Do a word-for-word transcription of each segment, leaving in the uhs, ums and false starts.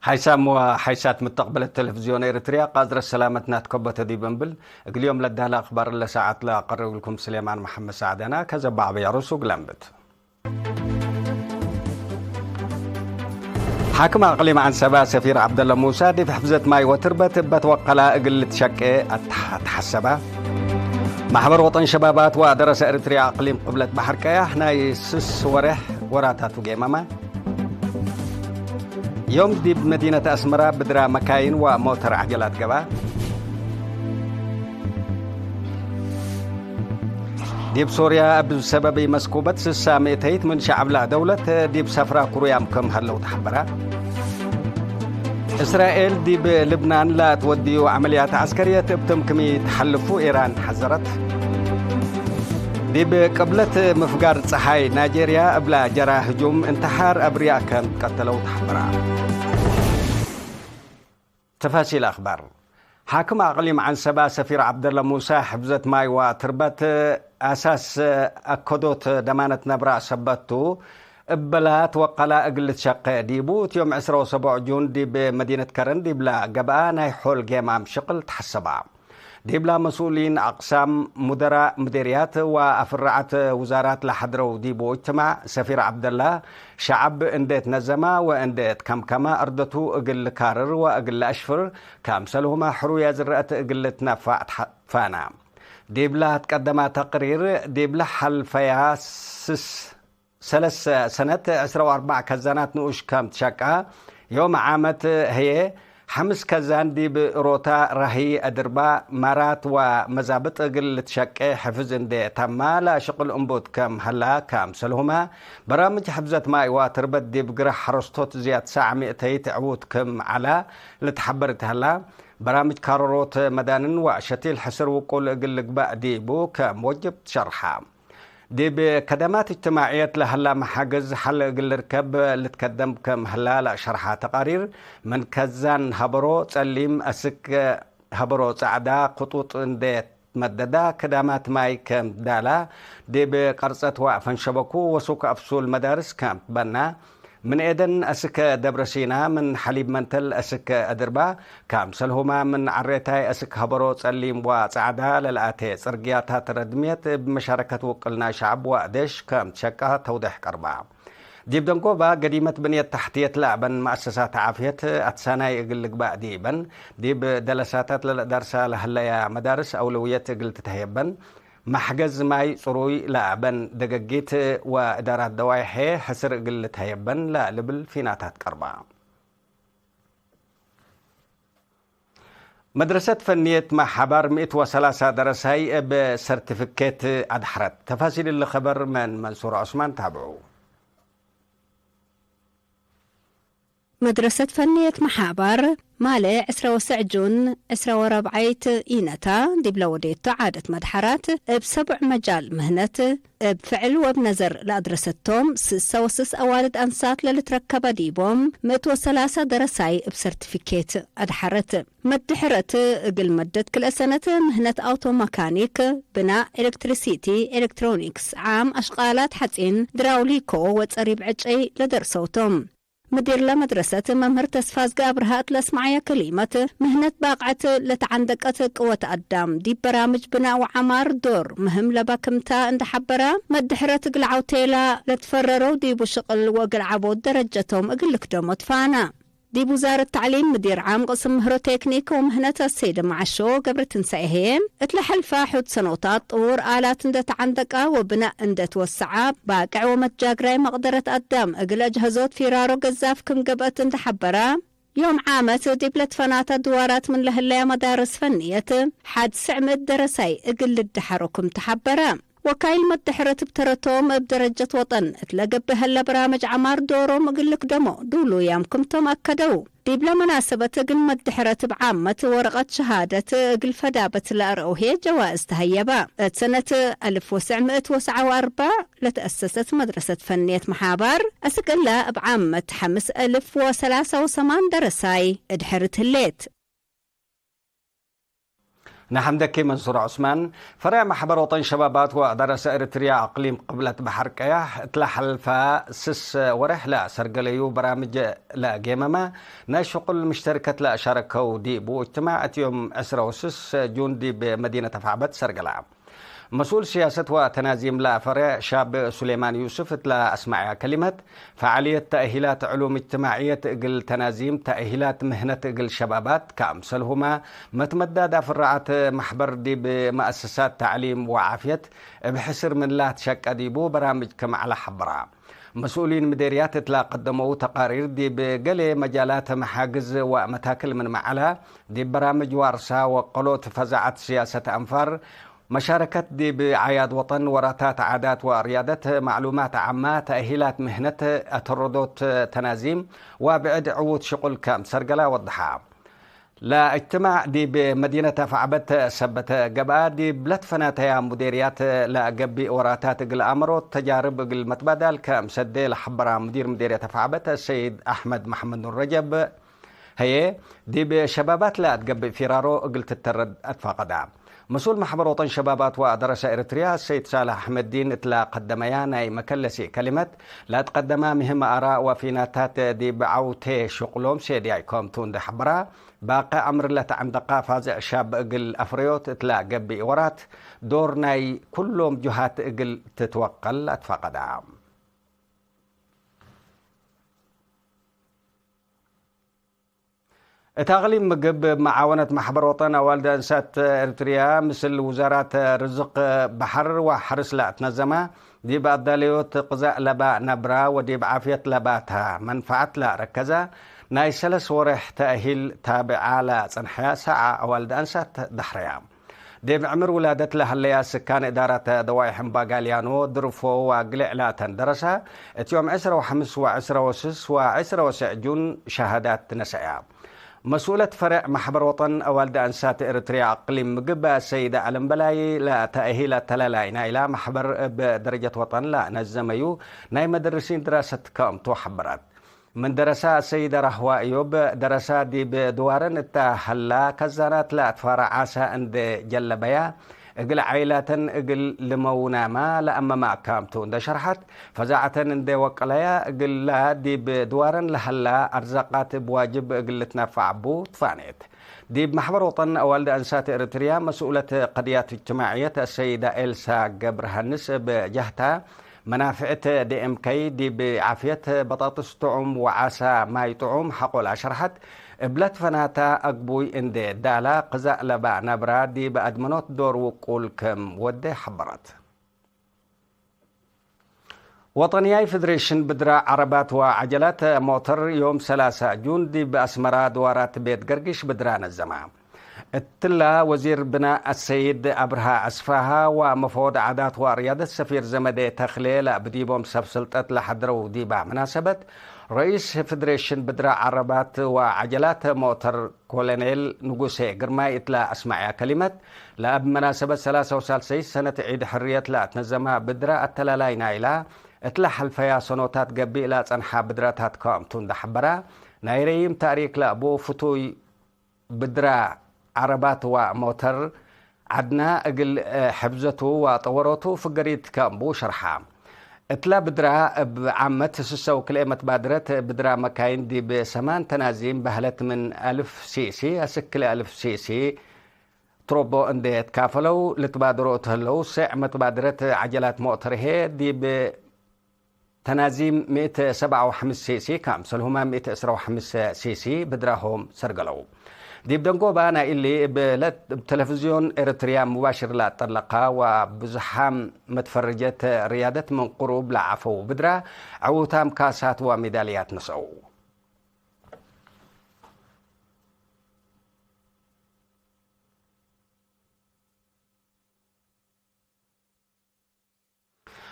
ሓይሳም ወሓይሳት ምተቅበለት ተለፍዝዮን ኤረትርያ፣ ቃዝረት ሰላመት ናትከበተ ዲብ እንብል፣ እግል ዮም ለዳለ አክባር ለሰዓት ለአቀርብልኩም ስሌማን መሐመድ ሳዕደና፣ ከዘባዕ በያሩሱ ግለንብት። ሓክም አቅሊም ዐንሰባ ሰፊር ዐብደለ ሙሳ፣ ዲብ ሕፍዘት ማይ ወትርበት እበ ትወቀላ እግል ልትሸቄ አትሐ-፣ አትሐሰባ። ማሕበር ወጠን ሸባባት ወአደረሰ ኤረትርያ አቅሊም ቅብለት በሐር ቀያሕ ናይ ስስ ወሬሕ ወራታቱ ጌመመ። ዮም ዲብ መዲነት አስመራ ብድራ መካይን ወሞተር ዐጀላት ገብአ። ዲብ ሶርያ እብ ሰበብ መስኩበት ስሳ ምእተይት ምን ሸዐብ ለደውለት ዲብ ሰፍራ ክሩያም ክም ሀለው ተሐበረ። እስራኤል ዲብ ልብናን ለትወድዩ ዐመልያት ዐስከርየት እብ ትምክሚ ተሐልፉ ኢራን ሐዘረት። ዲብ ቅብለት ምፍጋር ጸሓይ ናይጄርያ እብላ ጀራ ህጁም፣ እንትሓር አብርያ ከም ቀተለው ተሐበራ። ተፋሲል አክባር። ሓክም አቅሊም ዐንሰባ ሰፊር ዐብደለ ሙሳ፣ ሕፍዘት ማይ ወትርበት አሳስ አከዶት ደማነት ነብራ ሰበት ቱ፣ እበላ ትወቀላ እግል ልትሸቄ ዲቡ፣ እት ዮም ዕስራ ወሰቡዕ ጁን ዲብ መዲነት ከረን ዲብላ ገብአ ናይ ሖል ጌማም ሽቅል ተሐሰባ። ዲብላ መስኡሊን አቅሳም፣ ሙደራእ ምዴርያት ወአፍራዐት ውዛራት ለሐድረው ዲቡ እጅትማዕ፣ ሰፊር ዐብደላ፣ ሸዐብ እንዴ ትነዘመ ወእንዴ ትከምከመ አርደቱ እግል ልካርር ወእግል ለአሽፍር፣ ከምሰልሁመ ሕሩየ ዝረአት እግል ልትነፋዕ ተሐ-፣ ፋና። ዲብላ ትቀደመ ተቅሪር፣ ዲብላ ሐልፈያ ስስ ሰለስ ሰነት ዕስራ ወአርበዕ ከዛናት ንኡሽ ከም ትሸቃ፣ ዮም ዓመት ህዬ፣ ሐምስ ከዛን ዲብ ሮታ ራህይ አድርባ፣ ማራት ወመዛብጥ እግል ልትሸቄ ሕፍዝ እንዴ ተማ፣ ለሽቅል እንቡት ከም ሀላ፣ ከምሰልሁመ በራምጅ ሕፍዘት ማይ ወትርበት ዲብ ግረ ሐረስቶት ዝያድ ሳዕ ምእተይት ዕዉት ክም ዐላ ልትሐበር እት ሀላ፣ በራምጅ ካረሮት መዳንን ወሸቲል ሕስር ውቁል እግል ልግበእ ዲቡ ከም ወጅብ ትሸርሐ። ዲብ ከደማት እጅትማዕየት ለሀላ መሓግዝ ሐል እግል ልርከብ ልትከደም ከም ሀላ ለሸርሐ ተቃሪር፣ ምን ከዛን ሀበሮ ጸሊም አስክ ሀበሮ ጸዕዳ ክጡጥ እንዴ ትመደዳ፣ ከዳማት ማይ ከም ትዳላ፣ ዲብ ቀርጸት ወአፈን ሸበኩ ወሱክ አፍሱል መዳርስ ከም ትበና፣ ምን ኤደን እስከ ደብረ ሲና፣ ምን ሐሊብ መንተል እስከ አድርባ፣ ከምሰልሁመ ምን ዐሬታይ እስክ ሀበሮ ጸሊም ወጸዕዳ ለለአቴ ጽርግያታት ረድምየት እብ መሻረከት ውቅል ናይ ሸዐብ ወአደሽ ከም ትሸቃ ተውዴሕ ቀርባ። ዲብ ደንጎባ ገዲመት ብንየት ተሕትየት ለአበን መአሰሳት ዓፍየት አትሳናይ እግል ልግባእ ዲበን፣ ዲብ ደለሳታት ለለዳርሳ ለሀለያ መዳርስ አውለውየት እግል ትትሀየበን፣ መሕገዝ ማይ ጽሩይ ለአበን ደገጊት ወእዳራት ደዋይሐ ሕስር እግል ልትሀየበን ለልብል ፊናታት ቀርባ። መድረሰት ፈንየት መሓባር ምእት ወሰላሳ ደረሳይ እብ ሰርቲፊኬት አድሐረት። ተፋሲል እሊ ኸበር ምን መንሱር ዑስማን ታብዑ። መድረሰት ፈንየት መሓባር፣ ማሌ ዕስራ ወሰዕ ጁን ዕስራ ወረብዓይት ኢነታ፣ ዲብለ ወዴቶ ዓደት መድሐራት፣ እብ ሰቡዕ መጃል ምህነት፣ እብ ፍዕል ወእብ ነዘር ለአድረሰቶም፣ ስሰ ወስስ አዋልድ አንሳት ለልትረከበ ዲቦም፣ ምእት ወሰላሳ ደረሳይ እብ ሰርቲፊኬት አድሐረት። መድሕረት እግል መደት ክልኤ ሰነት ምህነት አውቶ መካኒክ፣ ብናእ፣ ኤለክትሪሲቲ፣ ኤለክትሮኒክስ፣ ዓም፣ አሽቃላት ሐጺን፣ ድራውሊኮ ወጸሪብ ዕጨይ ለደርሰው ቶም። ምዲርለ መድረሰት መምህር ተስፋዝገ አብርሃ እት ለአስመዐየ ክሊመት፣ ምህነት ባቅዐት ለተዐንደቀት ቅወት አዳም ዲብ በራምጅ ብናእ ወዐማር ዶር ምህም ለበ ክምታ እንዴ ሐበረ፣ መድሕረት እግል ዐውቴላ ለትፈረረው ዲቡ ሽቅል ወእግል ዐቦት ደረጀቶም እግል ልክደሞ ትፋና። ዲብ ውዛረት ተዕሊም ምዲር ዓም ቅስም ምህሮ ቴክኒክ ወምህነት አሰይደ መዓሾ ገብረትንሳኤ ህዬ፣ እት ለሐልፈ ሑድ ሰኖታት ጥዉር አላት እንዴ ተዐንደቀ ወብናእ እንዴ ትወሰዐ፣ ባቅዕ ወመትጃግራይ መቅደረት አዳም እግል አጅሀዞት ፊራሮ ገዛፍ ክም ገብአት እንዴ ሐበረ፣ ዮም ዓመት ዲብ ለትፈናተ ድዋራት ምን ለህለያ መዳርስ ፈንየት፣ ሐድ ስዕ ምእት ደረሳይ እግል ልደሐሮ ክም ተሐበረ። ወካይል መድሕረት እብ ተረቶም፣ እብ ደረጀት ወጠን እት ለገብእ ሀለ በራምጅ ዐማር ዶሮም እግል ልክደሞ ዱሉያም ክምቶም አከደው። ዲብለ መናሰበት፣ እግል መድሕረት እብ ዓመት ወረቀት ሸሃደት እግል ፈዳበት ለአርአው ህዬ ጀዋእዝ ተሀየበ። እት ሰነት አልፍ ወሰዕ ምእት ወሰዓ ወአርበዕ ለተአሰሰት መድረሰት ፈንየት መሓባር፣ አስክ እለ እብ ዓመት ሐምስ አልፍ ወሰላሳ ወሰማን ደረሳይ እድሕር ትህሌት። ነሐምደኪ መንሱር ዑስማን። ፈሬዕ መሕበር ወጠን ሸባባት ወደረሰ ኤሪትርያ አቅሊም ቅብለት በሐር ቀያሕ እትለ ሐልፈ ስስ ወሬሕ ለሰርገለዩ በራምጅ ለጌመመ ናይ ሽቁል ምሽተርከት ለአሻረከው ዲቡ እጅትማዕ እት ዮም ዕስረ ወስስ ጁን ዲብ መዲነት አፍዐበት ሰርገላ። መስኡል ስያሰት ወተናዚም ለፈሬዕ ሻብ ሱሌማን ዩስፍ እት ለአስመዐያ ከሊመት፣ ፈዓልየት ተእሂላት ዕሉም እጅትማዕየት እግል ተናዚም፣ ተእሂላት ምህነት እግል ሸባባት፣ ከአምሰልሁመ መትመዳድ አፍራዓት መሕበር ዲብ መአሰሳት ተዕሊም ወዓፍየት እብ ሕስር ምን ላትሸቀ ዲቡ በራምጅ ክም ዐለ ሐበራ። መስኡሊን ምዴርያት እት ለቀደመው ተቃሪር፣ ዲብ ገሌ መጃላት መሓግዝ ወመታክል ምንመ ዐለ፣ ዲብ በራምጅ ዋርሳ ወቀሎት ፈዛዐት ስያሰት አንፋር፣ መሻረከት ዲብ አዕያድ ወጠን፣ ወራታት ዓዳት ወርያደት፣ ማዕሉማት ዓመ፣ ተእሂላት ምህነት፣ አተረዶት ተናዚም ወብዕድ ዕዉት ሽቁል ከም ሰርገላ ወደሐ። ለእጅትማዕ ዲብ መዲነት አፍዐበት ሰበት ገብአ፣ ዲብ ለትፈናተያ ሙዴርያት ለገብእ ወራታት እግል አመሮት ተጃርብ እግል መትባዳል ከም ሰዴ ለሐበራ ሙዲር ሙዴርየት አፍዐበት ሰይድ አሕመድ መሐመድ ኑር ረጀብ፣ ህዬ፣ ዲብ ሸባባት ለአትገብእ ፊራሮ እግል ትተረድ አትፋቀዳ። መስኡል መሕበር ወጠን ሸባባት ወአደረሰ ኤሪትርያ ሰይድ ሳልሕ አሕመድዲን እት ለቀደመያ ናይ መከለሲ ከሊመት፣ ለአትቀደመ ምህም አራእ ወፊናታት ዲብ ዐውቴ ሽቁሎም ሴድያይ ከምቱ እንዴ ሐበራ፣ ባቂ አምር ለተዐንደቀ ፋዝዕ ሻብ እግል አፍረዮት እት ለገብእ ወራት፣ ዶር ናይ ኩሎም ጁሃት እግል ትትወቀል አትፋቀዳ። እት አቅሊም ምግብ፣ መዓወነት ማሕበር ወጠን አዋልድ አንሳት ኤሪትርያ ምስል ውዛራት ርዝቅ በሐር ወሐርስ ለአትነዘመ፣ ዲብ አዳለዮት ቅዛእ ለበ ነብራ ወዲብ ዓፍየት ለባተ መንፈዐት ለአረከዘ ናይ ሰለስ ወሬሕ ተእሂል ታብዓ ለጸንሐያ ሳዐ አዋልድ አንሳት ደሕረያ። ዲብ ዕምር ውላደት ለሀለያ ስካን እዳራት ደዋይሕ እምባ ጋልያኖ፣ ድርፎ ወግሌዕ ላተን ደረሰ፣ እት ዮም ዕስረ ወሐምስ ወዕስረ ወስስ ወዕስረ ወሰዕ ጁን ሸሃዳት ነሰአያ። መስኡለት ፈሬዕ ማሕበር ወጠን አዋልድ አንሳት ኤሪትርያ አቅሊም ምግብ ሰይደ አለም በላይ፣ ለተእሂል አተላላይ ናይላ ማሕበር እብ ደረጀት ወጠን ለነዘመዩ ናይ መደርሲን ድራሰት ከምቱ ሐበረት። ምን ደረሳ ሰይደ ራህዋ እዮብ ደረሳ፣ ዲብ ድዋረን እተ ሀላ ከዛናት ለአትፋራ ዓሰ እንዴ ጀለበያ፣ እግል ዓይላተን እግል ልመውናማ ለአመመ አካምቱ እንዴ ሸርሐት፣ ፈዛዐተን እንዴ ወቀለያ፣ እግላ ዲብ ድዋረን ለሀላ አርዛቃት እብ ዋጅብ እግል ልትነፈዕ ቡ ትፋኔት። ዲብ መሕበር ወጠን አዋልድ አንሳት ኤሪትርያ መስኡለት ቅድያት እጅትማዕየት አሰይዳ ኤልሳ ገብረሃንስ እብ ጀህታ፣ መናፍዕት ዲ ኤም ከይ ዲብ ዓፍየት በጣጥስ ጥዑም ወዓሳ ማይ ጥዑም ሐቆ ለአሸርሐት፣ እብ ለትፈናታ አግቡይ እንዴ ዳላ ቅዛእ ለበ ነብራ ዲብ አድመኖት ዶር ውቁል ክም ወዴ ሐበረት። ወጠንያይ ፌዴሬሽን ብድረ ዐረባት ወዐጀላት ሞተር ዮም ሰላሳ ጁን ዲብ አስመራ ድዋራት ቤት ገርግሽ ብድራ ነዘማ። እትላ ወዚር ብናእ አሰይድ አብርሃ አስፋሃ ወመፈወድ ዓዳት ወአርያደት ሰፊር ዘመዴ ተክሌ ለእብ ዲቦም ሰብ ስልጠት ለሐድረው ዲባ መናሰበት፣ ረኢስ ፌዴሬሽን ብድረ ዐረባት ወዐጀላት ሞተር ኮሎኔል ንጉሴ ግርማይ እትለ አስመዐያ ከሊመት፣ ለእብ መናሰበት ሰላሳ ወሳልሰይት ሰነት ዒድ ሕርየት ለአትነዘማ ብድረ አተላላይ ናይላ፣ እትለ ሐልፈያ ሰኖታት ገብእ ለአጸንሐ ብድረታት ከእምቱ እንደ ሐበራ፣ ናይ ረይም ታሪክ ለአቡ ፍቱይ ብድረ ዐረባት ወሞተር ዐድና እግል ሕፍዘቱ ወጠወሮቱ ፍገሪት ከእምቡ ሸርሐ። እትለ ብድረ እብ ዓመት ስሰው ክልኤ መትባድረት ብድረ መካይን ዲብ ሰማን ተናዚም በህለት ምን አልፍ ሲሲ አስክ ክልኤ አልፍ ሲሲ ትሮቦ እንዴ ትካፈለው ልትባድሮ እት ህለው፣ ሴዕ መትባድረት ዐጀላት ሞተር ህዬ ዲብ ተናዚም ምእት ሰብዓ ወሐምስ ሲሲ፣ ካምሰልሁመ ምእት ዕስራ ወሐምስ ሲሲ ብድራሆም ሰርገለው። ዲብ ደንጎባ ናይ እሊ፣ እብ ለ-፣ እብ ተለፍዝዮን ኤረትርያ ሙባሽር ለአጠለቃ ወብዙሓም መትፈርጀት ርያደት ምን ቅሩብ ለዓፈው ብድራ፣ ዕዉታም ካሳት ወሜዳልያት ነስአው።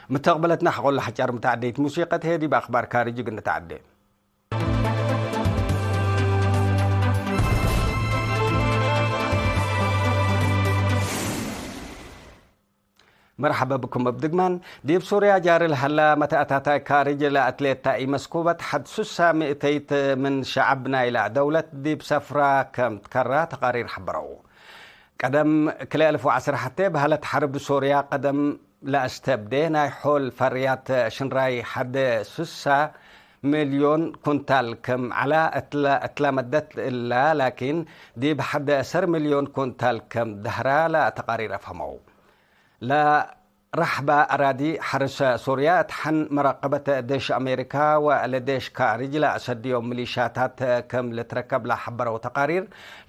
ምተቅበለትና ሐቆለ ሐጫር ምተዐደይት ሙሲቀት ህዬ ዲብ አክባር ካርጅ እግል ንተዐዴ። መርሐበ ብኩም እብ ድግማን። ዲብ ሱርያ ጃሪ ለሀላ መተአታታይ ካርጅ ለአትሌት ታኢ መስኩበት ሐድ ሱሳ ምእተይት ምን ሸዐብ ናይላ ደውለት ዲብ ሰፍራ ከም ትከራ ተቃሪር ሐበረው። ቀደም ክልኤ አልፍ ወዐስር ሐቴ በሀለት ሐርብ ሶርያ ቀደም ለአስተብዴ ናይ ሖል ፈርያት ሽንራይ ሐደ ስሳ ሚልዮን ኩንታል ክም ዐላ እትለ፣ እትለ መደት እላ ላኪን ዲብ ሐደ ዐሰር ሚልዮን ኩንታል ክም ደህራ ለተቃሪር አፍሀመው። ለረሕባ አራዲ ሐርሰ ሶርያ እት ሐን መራቀበት ዴሽ አሜሪካ ወለዴሽ ካርጅ ለአሰድዮም ሚሊሻታት ክም ልትረከብ ለሐበረው ተቃሪር፣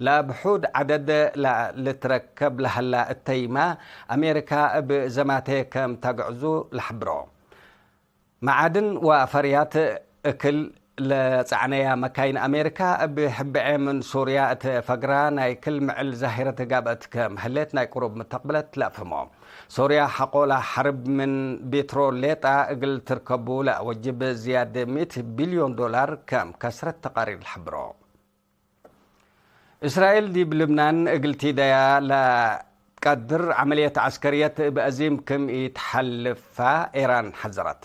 ለብሑድ ዐደድ ለልትረከብ ለሀላ እተይመ አሜሪካ እብ ዘማቴ ክም ተግዕዙ ለሐብሮ። መዓድን ወፈርያት እክል ለጸዕነያ መካይን አሜሪካ እብ ሕብዔ ምን ሶርያ እት ፈግራ ናይ ክል ምዕል ዛሂረት ጋብአት ክም ህሌት ናይ ቅሩብ ምተቅብለት ለአፍህሞ። ሶርያ ሐቆላ ሐርብ ምን ቤትሮል ሌጣ እግል ትርከቡ ለአወጅብ ዝያድ ሚእት ቢልዮን ዶላር ከም ከስረት ተቃሪር ለሐብሮ። እስራኤል ዲብ ልብናን እግል ቲደያ ለትቀድር ዐመልየት ዐስከርየት እብ አዚም ክም ኢትሐልፋ ኤራን ሐዘረት።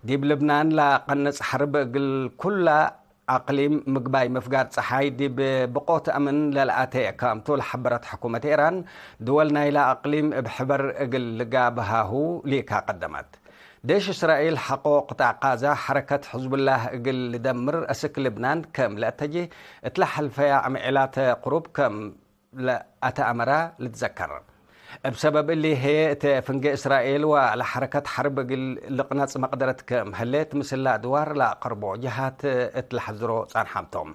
ዲብ ልብናን ለቀንጽ ሐርብ እግል ኩላ አቅሊም ምግባይ ምፍጋር ጸሓይ ዲብ ብቆት አምን ለለአቴ ክምቱ ለሐበረት ሕኩመት ኤራን፣ ድወል ናይላ አቅሊም እብ ሕበር እግል ልጋብሃሁ ሊካ ቀደመት። ዴሽ እስራኤል ሐቆ ቅጣዕ ቃዛ ሐረከት ሕዝቡላህ እግል ልደምር አስክ ልብናን ከም ለአተጅህ እት ለሐልፈያ አምዕላት ቅሩብ ከም ለአተአመራ ልትዘከር። እብ ሰበብ እሊ ህዬ እት ፍንጌ እስራኤል ወለሐረከት ሐርብ እግል ልቅነጽ መቅደረት ክም ህሌት ምስል ለአድዋር ለአቀርቦ ጀሃት እት ለሐዝሮ ጸንሐም ቶም።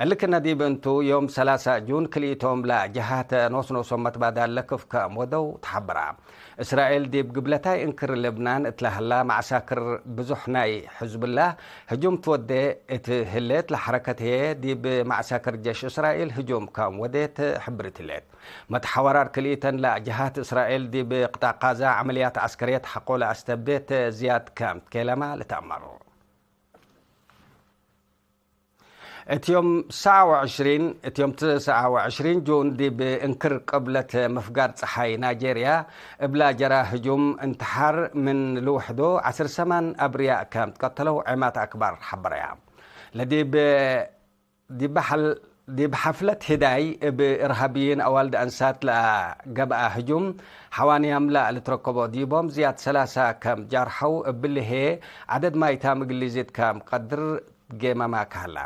እሊ ክነ ዲብ እንቱ ዮም ሰላሳ ጁን ክልኢቶም ለጀሃት ኖስ ኖሶም መትባዳል ለክፍ ክም ወደው ተሐበራ። እስራኤል ዲብ ግብለታይ እንክር ልብናን እት ለሀላ መዐሳክር ብዙሕ ናይ ሕዝብላህ ህጁም ትወዴ እት ህሌት፣ ለሐረከት ህዬ ዲብ መዐሳክር ጀሽ እስራኤል ህጁም ከም ወዴት ሕብሪት ህሌት። መትሐወራር ክልኢተን ለጀሃት እስራኤል ዲብ ቅጣዕ ቃዛ ዐመልያት ዐስከርየት ሐቆ ለአስተብዴት ዝያድ ከም ትኬለማ ልትአመር። እት ዮም ትስዐ ወዕሽሪን፣ እት ዮም ትስዐ ወዕሽሪን ጁን ዲብ እንክር ቅብለት ምፍጋር ጸሓይ ናይጄርያ እብላ ጀራ ህጁም እንትሓር ምን ልውሕዶ ዐስር ሰማን አብርያእ ከም ትቀተለው ዔማት አክባር ሐበረያ። ለዲብ፣ ዲብ ሐል-፣ ዲብ ሐፍለት ህዳይ እብ እርሃብይን አዋልድ አንሳት ለገብአ ህጁም ሐዋንያም ለልትረከቦ ዲቦም ዝያድ ሰላሳ ከም ጃርሐው እብሊ ህዬ ዐደድ ማይታም እግል ሊዚድ ከም ቀድር ጌመማ ከሀላ።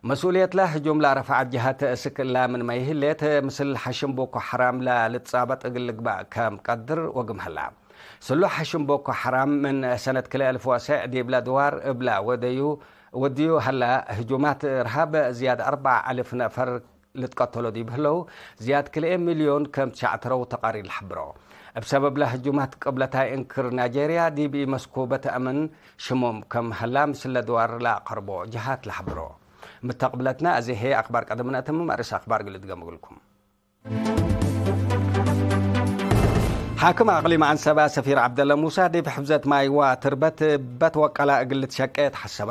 መስኡልየትለ ህጁም ለረፍዐት ጀሀት እስክ እላ ምንመ ይህሌት፣ ምስል ሐሽም ቦኮ ሐራም ለልትጻበጥ እግል ልግባእ ከም ቀድር ወግም ሀላ። ስሉሕ ሐሽም ቦኮ ሐራም ምን ሰነት ክልኤ አልፍ ወሰዕ ዲብለ ድዋር እብለ ወደዩ፣ ወድዩ ሀላ። ህጁማት እርሃብ ዝያድ አርበዕ አልፍ ነፈር ልትቀተሎ ዲብ ህለው፣ ዝያድ ክልኤ ሚልዮን ከም ትሸዕትረው ተቃሪር ለሐብሮ። እብ ሰበብለ ህጁማት ቅብለታይ እንክር ናይጄርያ ዲብ ኢመስኩበት አምን ሽሞም ከም ሀላ ምስለ ድዋር ለአቀርቦ ጀሃት ለሐብሮ። ምተቅብለትና አዜ ህዬ አክባር ቀደምነ እትምም አርእስ አክባር እግል እድገም እግልኩም። ሓክም አቅሊም አንሰባ ሰፊር ዐብደለ ሙሳ ዲብ ሕፍዘት ማይ ወትርበት እበት ወቀላ እግል ልትሸቄ ተሐሰባ።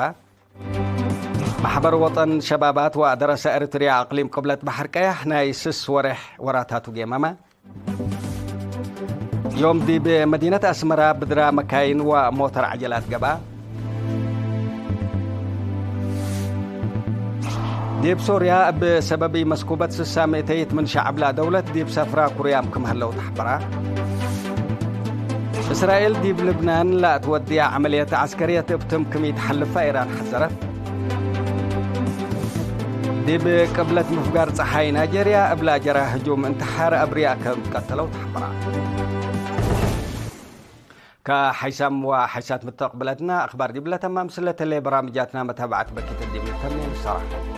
መሕበር ወጠን ሸባባት ወአደረሰ ኤሪትርያ አቅሊም ቅብለት በሐር ቀያሕ ናይ ስስ ወሬሕ ወራታቱ ጌመመ። ዮም ዲብ መዲነት አስመራ ብድራ መካይን ወሞተር ዐጀላት ገብአ። ዲብ ሶርያ እብ ሰበብ መስኩበት ስሳ ምእተይት ምን ሸዐብላ ደውለት ዲብ ሰፍራ ኩርያም ክም ሀለው ተሐበራ። እስራኤል ዲብ ልብናን ለአትወድያ ዐመልየት ዐስከርየት እብ ትም ክም ኢተሐልፋ ኢራን ሐዘረት። ዲብ ቅብለት ምፍጋር ጸሓይ ናይጄርያ እብላ ጀራ ህጁም እንትሓር አብርያእ ከም ቀተለው ተሐበራ። ከሓይሳም ወሓይሳት ምተቅብለትና አክባር ዲብለ ተማም ስለተሌ በራምጃትና መታብዐት በኪት ዲብ ንተሜ ንሰራሕኩም።